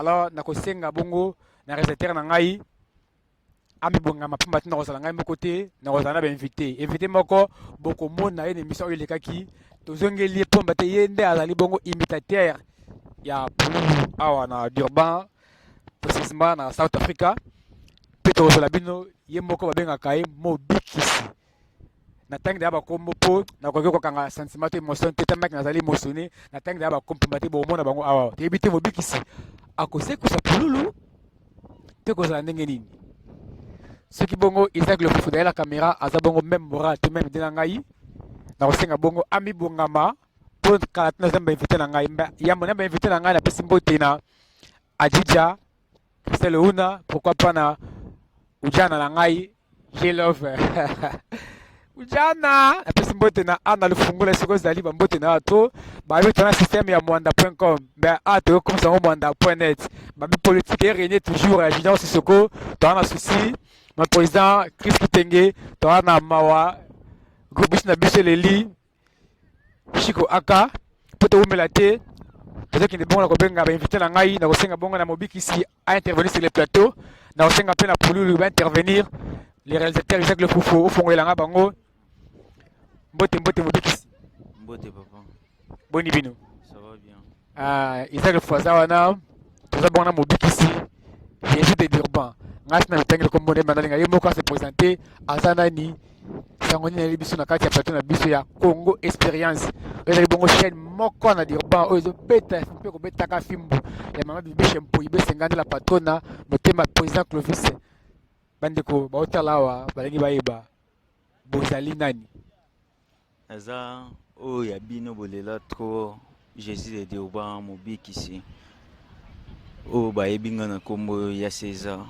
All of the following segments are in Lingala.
Alors nakosenga bongo na réalisateur na ngai amibongama mpamba te nakozala ngai moko te, nakozala na bainvité. Invité moko bokomona ye na émission oyo elekaki, tozongeli ye mpamba te ye nde azali bongo imitateur ya Pululu awa na Durban, précisément na South Africa. Mpe tokozala bino ye moko babengaka ye Mobikisi. Natangi deya bakombo mpo nakoki kokanga sentiment to émotion te, tamaki nazali émotionné. Natangi deya bakombo mpamba te bokomona bango awa. Toyebi te Mobikisi akosekusa Pululu te kozala ndenge nini. Soki bongo Isaac Lefufu derrière la caméra aza bongo même moral te même nde na ngai, nakosenga bongo amibongama mpo kala te naza bainvité na ngai. Yambo na bainvité na ngai, napesi mbote na Adidja Christelle Una, pourquoi pas na Ujana na ngai J-Love Ujana. Napesi mbote na Ana Lufungula soki ozali, bambote na to bayebi tona système ya mwanda.com, mais a toyokomisa yango mwanda.net. Babi politique erégner toujours ya Junior Sissoko. Toza na souci ma président Chris Kitenge, toza na mawa groupe biso na biso eleli Chico aka mpo towumela te. Tozokende bongo na kobenga bainvité na ngai. Na kosenga bongo na Mobikisi a intervenir sur le plateau, na kosenga mpe na Pululu baintervenir. Le réalisateur Isaac Le Fufu ofongolela bango. Mbote, mbote Mobikisi. Mbote papa. Boni bino? Ça va bien. Ah, Isaac Le Fufu aza wana, toza bongo na Mobikisi Jésus de Durban. Ngai sina mitangeli kombo nde nalinga ye moko ase présente. Aza nani? Sango nini ayeli biso na kati ya plateau na biso ya Congo Experience, oyo ezali bongo chaîne moko na Durban oyo ezobeta mpe kobetaka fimbu ya mama Bibishe Mpoi Besenga nde la patrona motema président Clovis. Bandeko baotala awa balingi bayeba bozali nani. Naza oyo ya bino bolela trop, Jésus de Durban, Mobikisi, oyo bayebi nga na nkombo ya César.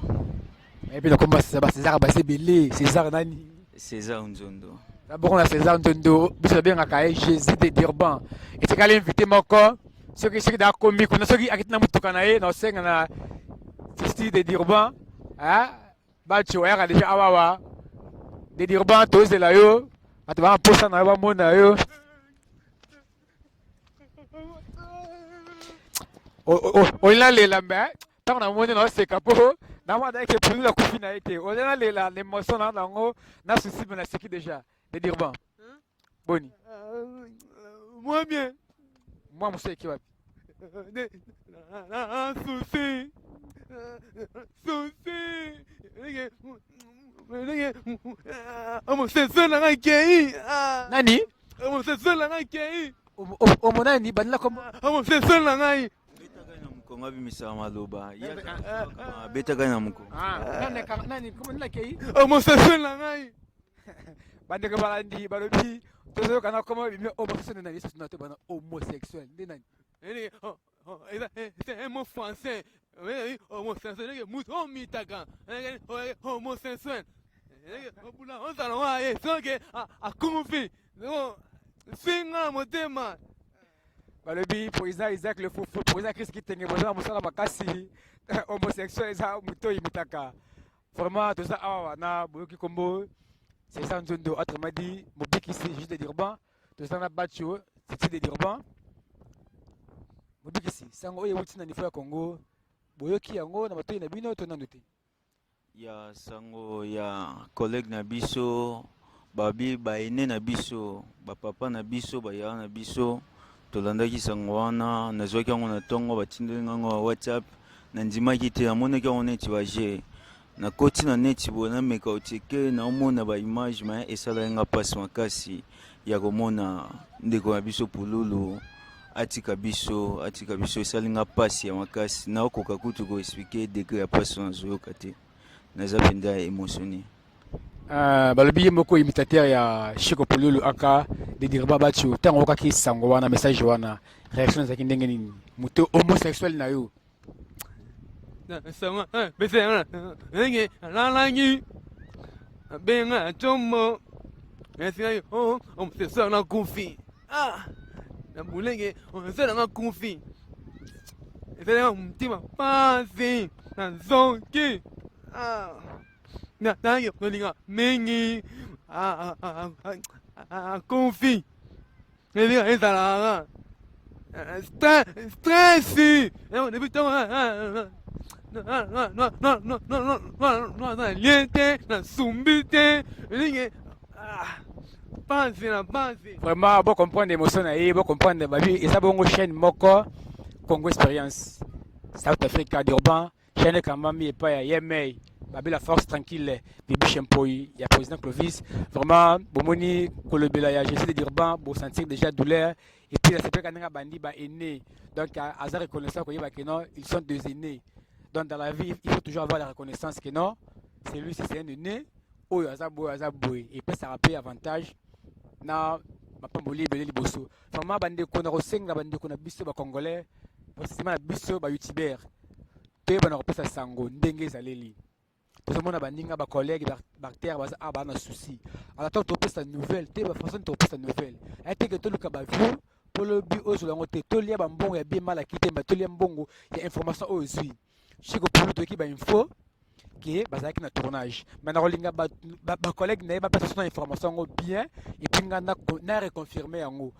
Bayebi na kombo ya César. Bacésar baza ebele. César nani? César Nzondo. Bongo na César Nzondo, biso babengaka ye Jésus de Durban. Etikali invité moko, soki da akomi kuna, soki akiti na motuka na ye, na osenga na Jésus de Durban bato oyaka deja awawa de Durban. Tozela yo, bato baa mposa na yo bamona yo. Olinga lela me ntango namoni naoseka mpo namona eke Pululu akufi na ye te. Olinga lela na émotion na nango na souci, me naseki déjà. De Durban, boni? Moi bien. Mwa mosu eki wapi? Souci. Souci. Homosexuel na ngai kei. Nani? Homosexuel na ngai kei. Omonani bandela kombo. Homosexuel na ngai. Betaka na mokongo, abimisaka maloba, betaka na mokongo. Nani kombo nini akei? Homosexuel na ngai. Bandeko balandi balobi tozoyokana koma bimi homosexuel nani? Yesu na to bana homosexuel nde nani? C'est un mot français. Homosexuel, mutu omitaka homosexuel. Obula ozala wa ye soki akufi singa motema. Balobi président Isaac Le Fufu, président Chris Kitenge, boza na mosala makasi. Homosexuel eza moto oyimitaka. Vraiment toza awa na boyoki kombo César Nzondo, autrement dit Mobikisi Jésus de Durban. Toza na Bacho Titi de Durban. Mobikisi, sango oyo ewuti na niveau ya Congo, boyoki yango na matoi na bino to nanu te? Ya sango ya collègue na biso, babi baene na biso, bapapa na biso, bayaya na biso, tolandaki sango wana. Nazwaki yango na ntongo, batindeli ngango ya WhatsApp. Nandimaki te, namonaki yango neti baje. Nakoti na neti boye, nameka otike, naomona baimage, me esalaki nga mpasi makasi ya komona ndeko na biso Pululu atika biso, atika biso. Esali nga mpasi ya makasi, naokoka kutu koexpliquer degré ya mpasi nazoyoka te. Naza mpenza émotionné. Balobi ye moko imitateur ya Chiko Pululu aka de Dirba Bacho. Ntango okaki sango wana, message wana, réaction ezalaki ndenge nini? Moto homosexuel na yo. Sango bese ndenge nalangi abenga combo esingai homosexuel na kufi. Ah, na bulenge homosexuel na kufi, esalinga motema pasi na nzoki. Ah, nangi kolinga mingi akufi, elinga ezalaka. Stress depuis ntongo nalie te nasumbi te elingi panzi na panzi. Vraiment bo comprendre émotion na ye, bo comprendre babi eza bongo chaîne moko Congo Experience South Africa Durban, chaîne ekambami epai ya Yemei babi la force tranquille Bibi Chempoi ya président Clovis. Vraiment bomoni kolobela ya Jésus de Durban, bo sentir déjà douleur et puis nasepelaka ndenge abandi ba aînés, donc aza reconnaissant koyeba que non, ils sont deux aînés. Donc dans la vie, il faut toujours avoir la reconnaissance que non, celui-ci, c'est un aîné oyo aza boye, aza boye, epesaka mpe avantage na mapamboli ebele liboso. Vraiment bandeko, na kosenga bandeko na biso bacongolais, précisément na biso bayoutubeur, toyebana kopesa sango ndenge ezaleli. Tozomona baninga, bacollègue, baacteur baza awa, baa na souci. Alors ntango topesa nouvelle te, bafaçon topesa nouvelle aye teke toluka baview mpo lobi oyo yango te, tolia bambongo ya bien malaki te, ma tolia mbongo ya information oyo ozwi. Chiko Pulu, toyoki bainfo ke bazalaki na tournage, mais nakolinga bacollègue na ye bapesa so na information yango bien et puis nga na reconfirme yango.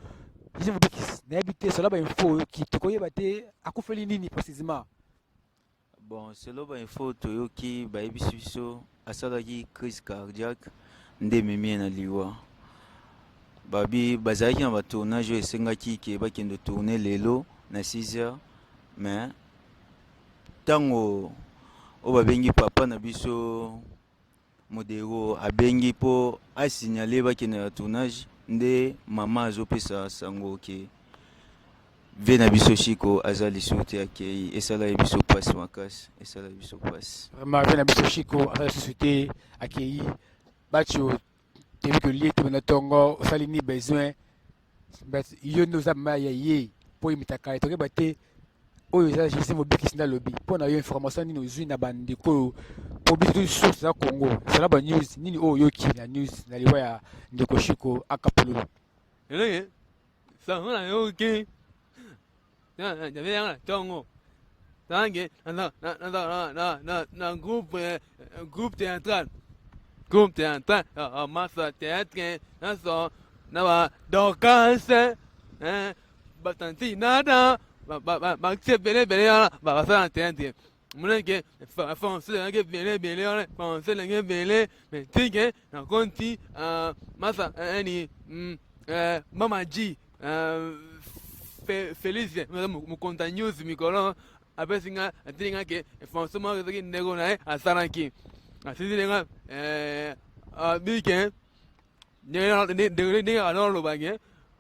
Mobikisi, nayebi te solo bainfo oyoki, tokoyeba te akufeli nini précisément. Bon, selo bainfo toyoki, bayebisi biso asalaki crise cardiaque nde ememi ye na liwa. Babi bazalaki na batournage oyo esengaki ke bakende tourne lelo na 6 heures, mais ntango oyo babengi papa na biso Modero abengi mpo asignale bakende na tournage, nde mama azopesa sango ke ve na biso Chiko aza lisusu te, akei. Esala ye biso mpasi makasi, esala ye biso mpasi. Vraiment, ve na biso Chiko aza lisusu te, akei. Bato toyebi kolie te bana ntongo osali ni besoin yo nde oza mama ya ye mpo oyimitaka ye, tokoyeba te oyo eza Jésus Mobikisi nde alobi mpo na yo. Information nini ozwi na bandeko oyo? Mpo biso tozi source eza Congo, ezala ba news nini oyo oyoki na news na liwa ya ndeko Chiko Akapololo? Elenge sango nayoki na ntongo tange na groupe théâtral, groupe théâtral masa théâtre nyonso na ba Dorcas, batanti nada bakisi ebele ebele wana basala na théâtre. Monake français ezalaki ebele ebele wana, français elangi ebele, mais tike na konti masa ani mama G Félix mokonta news mikolo apesi nga, atindi nga ke français moko ezalaki ndeko na ye asalaki, atindi nga abike ndenge alolobake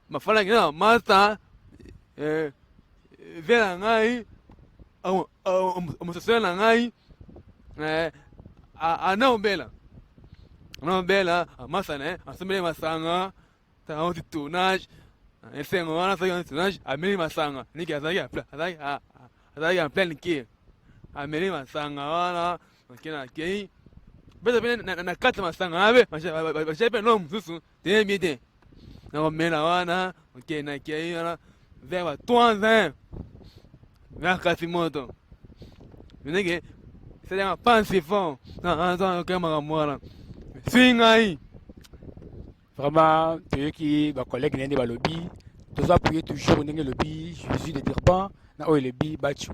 mafalaki na masa vie na ngai, homosexuel na ngai anaobela anaobela masa na ye asombeli masanga tango tournage. Esengo wana asalaki tournage, ameli masanga niki azalaki en pleine cure, ameli masanga wana, oke na akei beta mpe na kati ya masanga wana mpe batia mpe no mosusu toyebi te na komela wana. Oke na akei wana vers ba 3 ans na kasi moto ndenge esalaka pansi fort oke makambo wana sui ngai. Vraiment toyoki bacollègue na ye nde balobi, tozo appuyer toujours ndenge elobi Jésus de Durban na oyo elobi Bacho.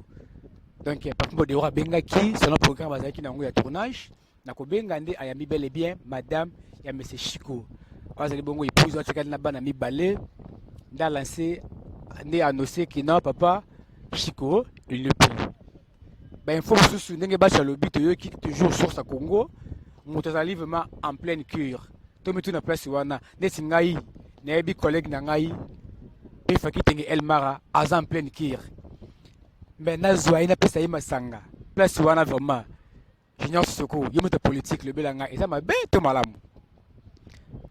Donc Papa Modero abengaki selon programme azalaki na yango ya tournage na kobenga nde ayambi bel et bien madame ya monsieur Chiko oyo azali bongo épouse oyo atikali na bana mibale, nde alance, nde annonce que non, papa Chiko, il ne plus. Bainfo mosusu ndenge Bacho alobi, toyoki toujours source ya Congo, moto azali vraiment en pleine cure. Tomituna place wana neti ngai nayebi collègue na ngai mpe Faki Tenge Elmara aza en pleine cure, mais nazwa ye napesa ye masanga place wana. Vraiment Junior Sissoko, yo moto politique, lobela ngai, eza mabe to malamu?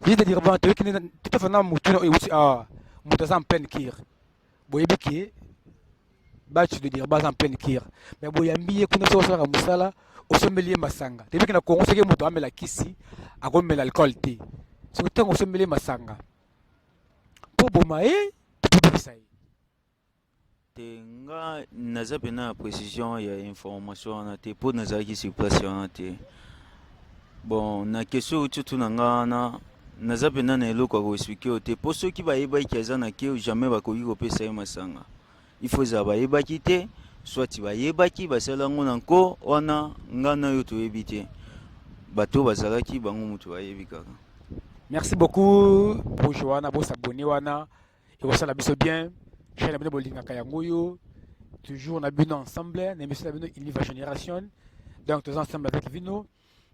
Juste dire, bon, toyoki totofanda motuna oyo euti awa, moto aza en pleine cure. Boyebi ke Bacho de dire baza en pleine cure, mais boyambi ye kuna soki osalaka mosala, osombeli ye masanga. Toyebi ke na Congo soki moto amela kisi, akomela alcool te. Soki ntango osombeli ye masanga mpo boma ye, tobikisa ye. Te, nga naza mpena na précision ya information wana te mpo nazalaki sur place wana te. Bon, na question oyo tutu na nga wana, naza mpena na eloko ya koexpliquer oyo te mpo soki bayebaki aza na ke, jamais bakoki kopesa ye masanga. Il faut ezala bayebaki te, soit bayebaki basala yango na nko wana, nga na yo toyebi te. Bato bazalaki bango moto bayebi kaka. Merci beaucoup pour wana, bosabonner wana, ekosala biso bien. Chaîne na bino bolingaka yango oyo, toujours na bino ensemble na émission na bino Iniva Génération. Donc toza ensemble avec bino.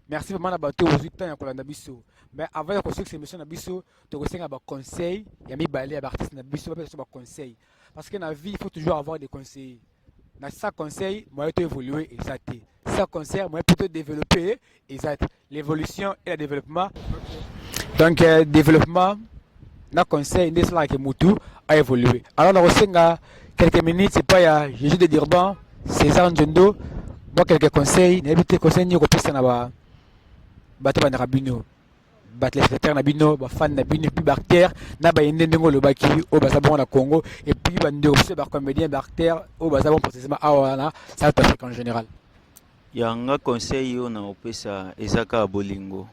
Merci vraiment na bato ozwi temps ya kolanda biso. Mais avant ya kosukisa émission na biso, tokosenga baconseil ya mibale ya baartiste na biso, bapesa biso baconseil, parce que na vie il faut toujours avoir des conseils. Na sa conseil moyen to évoluer eza te, sa conseil moyen plutôt développer eza te. L'évolution et le développement, donc développement na conseil nde esalaka mutu a évoluer. Alors nakosenga quelques minutes epai ya Jésus de Durban, César Nzondo, mwa quelques conseils. Nayebi te conseil nini okopesa na bato bandaka bino, batéléspectateur na bino, bafan na bino, et puis baacteur na bayende ndenge olobaki oyo baza bongo na Congo, et puis bandeko biso bacomédien, baacteur oyo baza bongo précisément awa na South Afrique en général. Yanga conseil oyo na opesa eza kaka bolingo.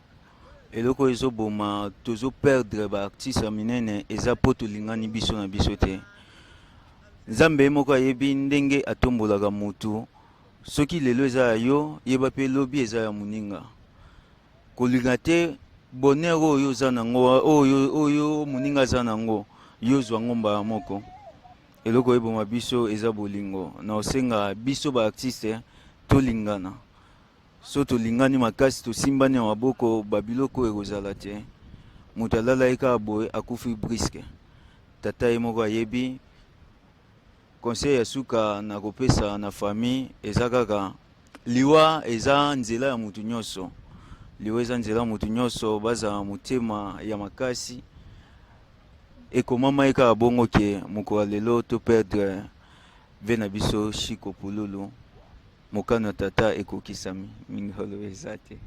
Eloko oyo ezoboma, tozoperdre baartiste ya minene, eza mpo tolingani biso na biso te. Nzambe ye moko ayebi ndenge atombolaka motu. Soki lelo eza ya yo, yeba mpe lobi eza ya moninga. Kolinga te bonheur oyo oza nango, oyo moninga aza nango, yo zwa yango mbala moko. Eloko eboma biso eza bolingo. Na osenga biso baartiste tolingana. So tolingani makasi, tosimbani na maboko, babiloko oyo ekozala te. Moto alala ye kaka boye, akufi brusque. Tata ye moko ayebi. Conseil ya suka na kopesa na famille eza kaka liwa eza nzela ya motu nyonso. Liwa eza nzela ya motu nyonso. Bazala motema ya makasi. Ekomama ye kaka bongo ke mokolo ya lelo toperdre ve na biso Shiko Pululu. Mokano ya tata ekokisami. Mingi oloba eza te.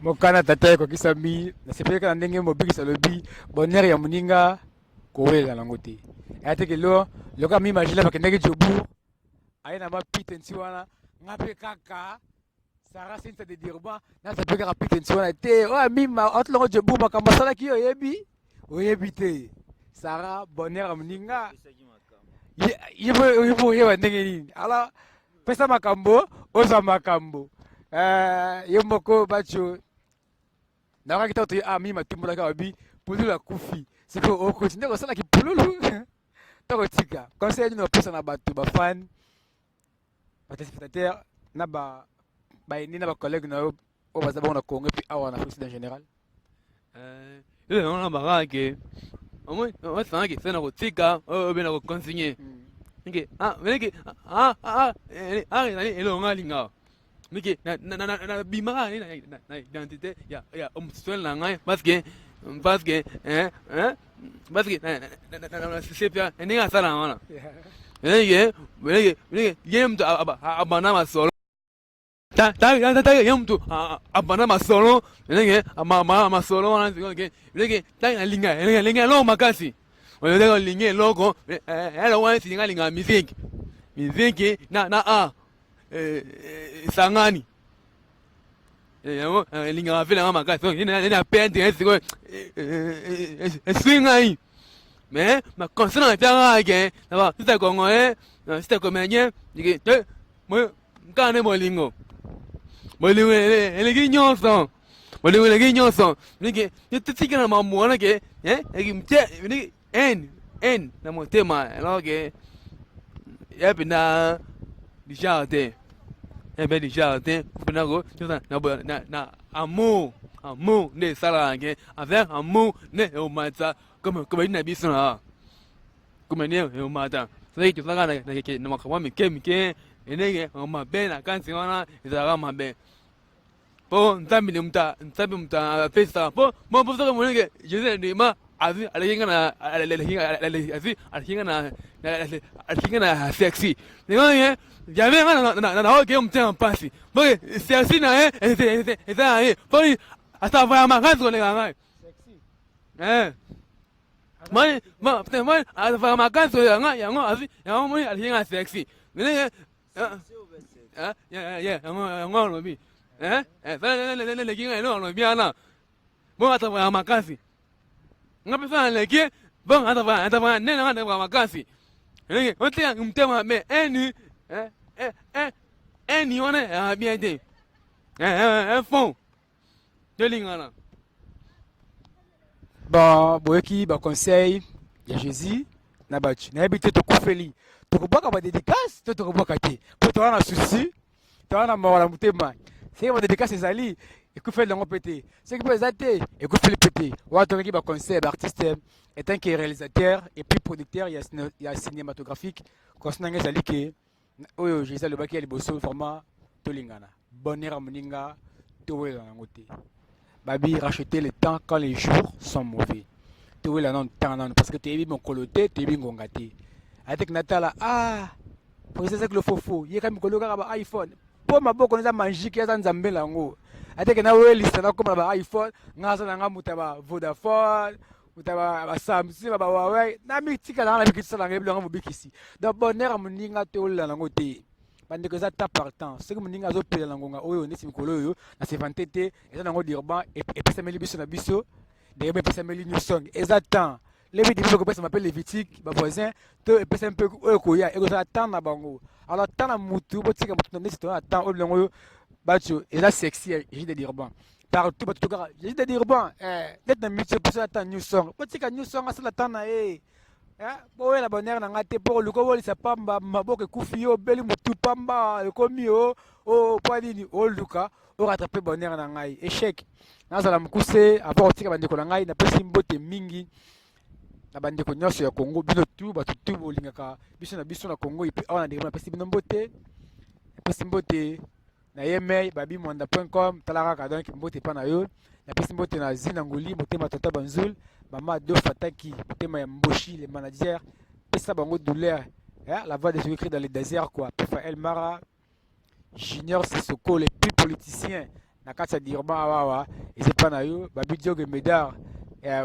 Mokano ya tata ekokisami. Nasepeli kaka na ndenge mobikisi alobi bonheur ya moninga kowelela nango te. Eya te ke lokola mi magila bakendaki Joburg, aye na mapite nti wana, nga mpe kaka Sara Sinta de Durban naza mpe kaka pite nti wana te. Oyo amima atlongo Joburg, makambo asalaki yo oyebi, oyebi te. Sara, bonheur ya moninga ye oyeba ndenge nini? Alors pesa makambo, ozwa makambo. Ye moko baco nakaki ntango toye ami matumbolaki babi Pululu akufi. Sikoyo okontinue kosalaki Pululu ntango tika. Conseil nini opesa na bato, bafan, batéléspectateur na bayende na bacollègue na yo oyo baza bongo na Congo, et puis awa na Afrique en général? Yo yango na bakaka ke osangaki se na kotika oyo obe na kocontinue nke meke ezali eloko nga alingaka mike nabimaka na identité ya homosexuel na ngai, parce que sepia ndenge asala wana ndenge ye mutu abanda masolo, ye mutu abanda masolo, ndenge masolo wana, ndenge ntango nalinga elinga eloko makasi, ndenge olingi eloko, eloko wana esinga alinga musique, musique na a esangani yango elingaka mpe nanga makasi na perdre. Sikoyo eswi ngai, mais maconseil na tianga ke sita congolais, sita comédien, kaka nde bolingo. Bolingo eleki nyonso, bolingo eleki nyonso. Nike totika na mambo wana ke haine na motema, alors ke ya mpenza du genre te, ya mpe du genre te mpena ko na amour. Amour nde esalaka ke avec amour nde eomata comédie na biso na comédie eomata. Soki tozalaka na makambo mike mike ndenge mabe na kati wana, ezalaka mabe, mpo Nzambe nde mutu, Nzambe mutu apesaka. Mpo soki omonike Jésus ndima azwi aleki nga na azwi aleki nga na sexy ndenge jamais nga naoke motema mpasi, mpo sexy na ye eza na ye, mpo asavaya makasi koleka ngai. Moni asavaya makasi koleka ngai, yango azwi yango, moni aleki nga sexy ndenge yango alobi leki ngai eloko alobi wana. Bon, asavaya makasi, nga mpe sa naleki. Bon, asavaya nde nanga ndenge makasi. Ndenge otika motema mabe eni eni wana ya bien te fond tolingana. Bon, boyoki baconseil ya Jésus na bato. Nayebi te, tokufeli, tokobwaka badédicace to tokobwaka te, mpo toza na souci, toza na mawa na motema. Soki badédicace ezali, ekufeli yango mpe te. Soki mpe eza te, ekufeli mpe te. Wana tokaki baconseil ya baartiste. Étant que réalisateur et puis producteur ya cinématographique, conseil na ngai ezali ke oyo Jésus alobaki ya liboso, vraiment tolingana. Bonheur ya moninga, towelela yango te. Babi racheter le temps quand les jours sont mauvais. Towela nano temps nano, parce que toyebi mokolo te, toyebi ngonga te. Ateki natala, ah, président ezaki lofofo yeka mikolo kaka ba iPhone mpo maboko eza magique, aza Nzambe na yango. Ateke nawelisa, nakóma na ba iPhone, nga aza na nga moto ya ba Vodafone, moto ya ba Samsung, ba Huawei, na mitika na nga na mikitisa na ngai bilonga mobikisi. Donc bonheur ya moninga, towelela nango te, bandeko. Eza temps par temps. Soki moninga azopela na ngonga oyo, neti mikolo oyo na sevante te, eza nango Durban epesameli biso na biso, Durban epesameli New Song. Eza temps lebi dibi ekopesama mpe Lévitique, bavoisin to epesami mpe oyo ekoya, ekozala temps na bango. Alors temps na mutu, botika mutu neti toza na temps oyo, bilongo oyo bato eza sexy ya Jésus de Durban partout, bato tokaka Jésus de Durban neti na miti eposa temps New Song. Botika New Song asala temps na ye. Boyela bonheur na ngai te, mpo oluka owolisa pamba, maboko ekufi, yo obeli motu pamba, ekomi o mpo nini oluka orattrape bonheur na ngai? Échec. Nazala mokuse avant kotika bandeko na ngai. Napesi mbote mingi na bandeko nyonso ya Congo, bino tu, bato tu bolingaka biso na biso na Congo et puis awa na ndenge. Napesi bino mbote, napesi mbote na ye mail babimwanda.com, tala kaka. Donc mbote epa na yo. Napesi mbote na Zina Nguli, motema tata Banzul, mama Do Fataki, motema ya Mboshi le manager, pesa bango douleur, la voix de celui qui dans le désert quoi. Pefa El Mara, Junior Sissoko, le plus politicien na kati ya Durban awawa, eza epa na yo. Babi Dioge Medar,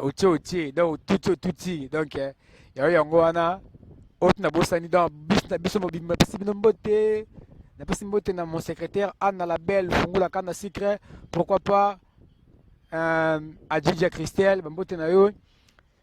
otie otie, donc otuti otuti, donc yayo yango wana oyo tina bosani. Donc biso na biso mobimba, napesi bino mbote. Napesi mbote na mon secrétaire Anna la Belle Fungula Kanda Secret, pourquoi pas Adjidja Christelle, bambote na yo.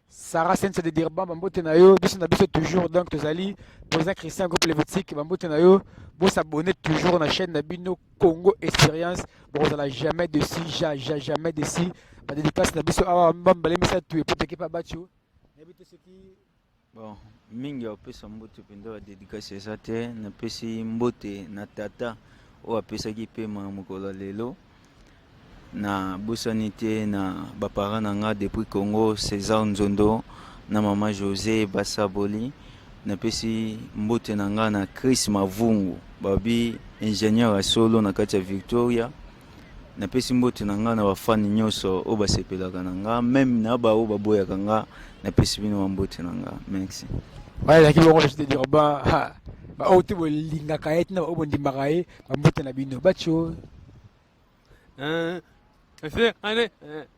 Sarah Sense de Durban, bambote na yo. Biso na biso toujours, donc tozali président Christian, groupe Lévitique, bambote na yo. Bosabonne toujours na chaîne na bino Congo Expérience, bokozala jamais dessus, ja, ja, jamais dessus. Badédicace na biso awa mbambale misato epoteki pa bato, nayebi te soki Bon, mingi ya kopesa mbote mpenza, badédicace eza te. Napesi mbote na tata oyo apesaki pema na mokolo ya lelo. Nabosani te na baparent na nga depuis Congo, César Nzondo na mama José Basaboli. Napesi mbote na nga na Chris Mavungu, babi ingénieur ya solo na kati ya Victoria. Napesi mbote na nga na bafani nyonso oyo basepelaka na nga, même na baoyo baboyaka nga, napesi bino bambote na nga. Merci. Wana ezalaki bongo de Durban. Baoyo te bolingaka ye, tina baoyo bondimaka ye, bambote na bino batio.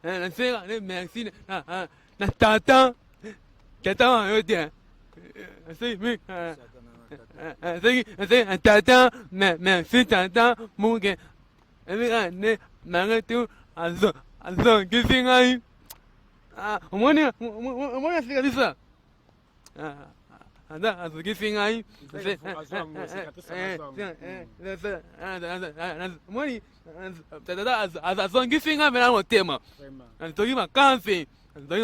Naseka merci na tata, tata wa yo te. Naseki tata, merci tata muke ne nanga tu azongisi ngai. Omoni, omoni, asika bisa aza azongisi ngai. Omoni, tata azongisi ngai mpena motema azoki makasi.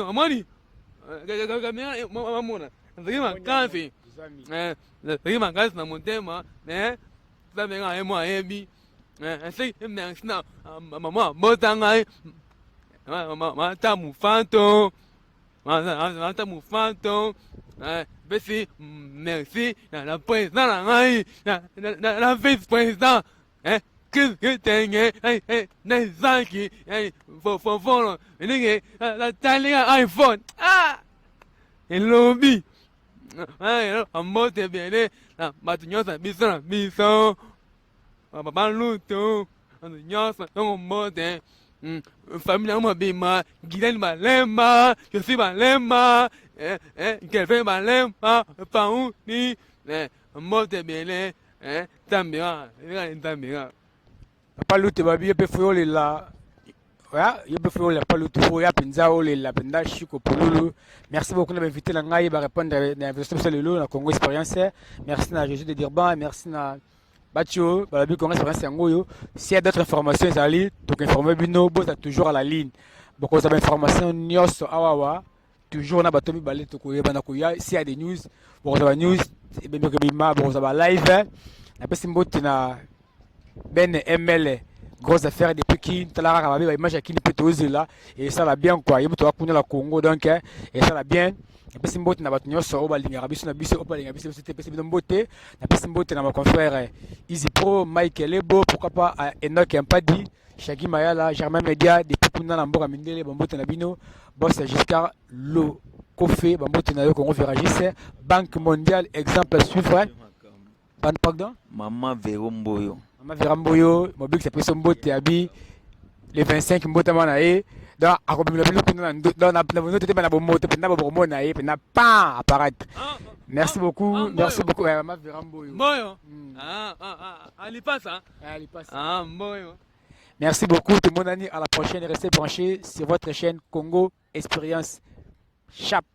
Omoni, mamona azoki makasi, azoki makasi na motema, mais Nzambe ngai ye mo ayebi. Merci na mama abota ngai, mata mofanto, mata mofanto. Pesi merci na président na ngai, na vice président Kitenge na Ezaki Fofolo, ndenge natalinga iPhone elobi mbote ebele na bato nyonso na biso na biso, balutu bato nyonso ntongo, mbote famille yango mobima, Guylaine Balemba, Josi Balemba, Kelvin Balemba, Pauni, mbote ebele. Nzambe, Nzambe. Papa Lute, babi ye mpe foyo olela. Yo mpe faut olela palutu, faut oya mpenza olela mpenza Shiko Pululu. Merci beaucoup na bainvité na ngai barépondre na invitation biso lelo na Congo Expérience. Merci na Jésus de Durban, merci na batio balobi Congo Expérience yango oyo. S'il y a d'autres informations ezali, tokoinforme bino. Boza toujours à la ligne, bokozwa bainformation nyonso awawa toujours na bato mibale tokoyebana koya. S'il y a des news, bokozwa ba news ebemeki bima, bokozwa ba live. Napesi mbote na Ben ML, grosse affaire depuis ki tala kaka babe baimage ya kini mpe tozela, esala bien quoi. Ye moto akuna na Congo, donc esala bien. Napesi mbote na bato nyonso oyo balingaka biso na biso, oyo balingaka biso biso te, epesi bino mbote. Napesi mbote na baconfrère Easy Pro, Mike Lebo, pourquoi pas Enoch Mpadi, Shaki Mayala, Germain Media depuis kuna na mboka mindele, bambote na bino. Boss Giscard Lo Kofe, bambote na yo. Congo Viragis, Banque mondiale, exemple à suivre. Pardon? Mama Vero Mboyo. Mama Vera Mboyo mobikisa, apesi mbote abi le 25 mbotama na ye. Donc akobimela bino kuna na bonoto te, na bomoto mpenza, bokomona ye mpenza pan apparaître. Merci beaucoup, merci beaucoup, Mama Vera Mboyo. Mboyo. Ah, ah, ah, alipasa. Alipasa. Ah, Mboyo. Merci beaucoup tout le monde, à la prochaine. Restez branchés sur votre chaîne Congo Expérience. Chap.